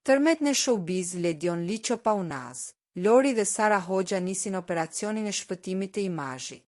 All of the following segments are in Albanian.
Tërmet në showbiz Ledion Liço pa unazë, Lori dhe Sara Hoxha nisin operacionin e shpëtimit të imazhit.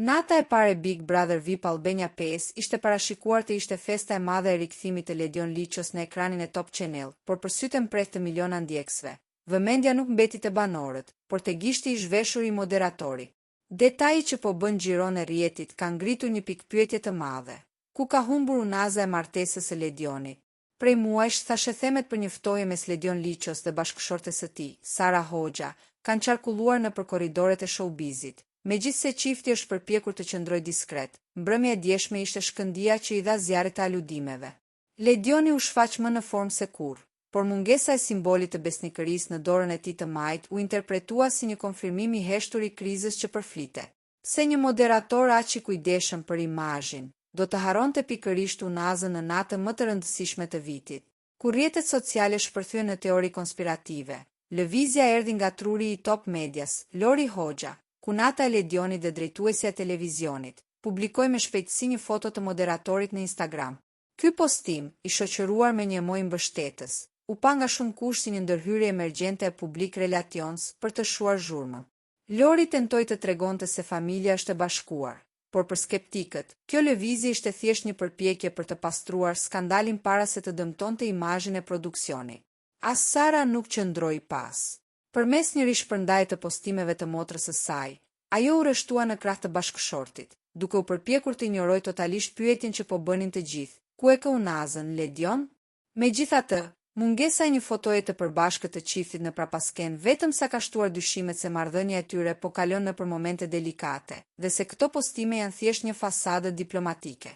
Nata e parë e Big Brother VIP Albania 5 ishte parashikuar të ishte festa e madhe e rikthimit të Ledion Liços në ekranin e Top Channel, por për sytë e mprehtë të miliona ndjekësve, vëmendja nuk mbeti te banorët, por te gishti i zhveshur i moderatorit. Detaji që po bën xhiron e rrjetit ka ngritur një pikëpyetje të madhe. Ku ka humbur unaza e martesës së Ledionit? Prej muajsh, thashethemet për një ftohje mes Ledion Liços dhe bashkëshortes së tij, Sara Hoxha, kanë qarkulluar nëpër korridoret e showbizit. Megjithëse çifti është përpjekur të qëndrojë diskret, mbrëmja e djeshme ishte shkëndija që i dha zjarrit të aludimeve. Ledioni u shfaq më në formë se kurrë, por mungesa e simbolit të besnikërisë në dorën e tij të majtë u interpretua si një konfirmim i heshtur i krizës që përflitet. Pse një moderator aq i kujdesshëm për imazhin, do të harronte pikërisht unazën në natën më të rëndësishme të vitit? Kur rrjetet sociale shpërthyen në teori konspirative, lëvizja erdhi nga truri i Top Medias, Lori Hoxha, kunata e Ledionit dhe drejtuesja e televizionit, publikoi me shpejtësi një foto të moderatorit në Instagram. Ky postim, i shoqëruar me një emoji mbështetës, u pa nga shumëkush si një ndërhyrje emergjente e Public Relations për të shuar zhurmën. Lori tentoi të tregonte se familja është e bashkuar, por për skeptikët, kjo lëvizje ishte thjesht një përpjekje për të pastruar skandalin para se të dëmtonte imazhin e produksionit. As Sara nuk qëndroi pas. Përmes një rishpërndarje të postimeve të motrës së saj, ajo u rreshtua në krah të bashkëshortit, duke u përpjekur të injorojë totalisht pyetjen që po bënin të gjithë, Ku e ke unazën, Ledion? Megjithatë, mungesa e një fotoje të përbashkët të çiftit në prapaskenë vetëm sa ka shtuar dyshimet se marrëdhënia e tyre po kalon nëpër momente delikate dhe se këto postime janë thjesht një fasadë diplomatike.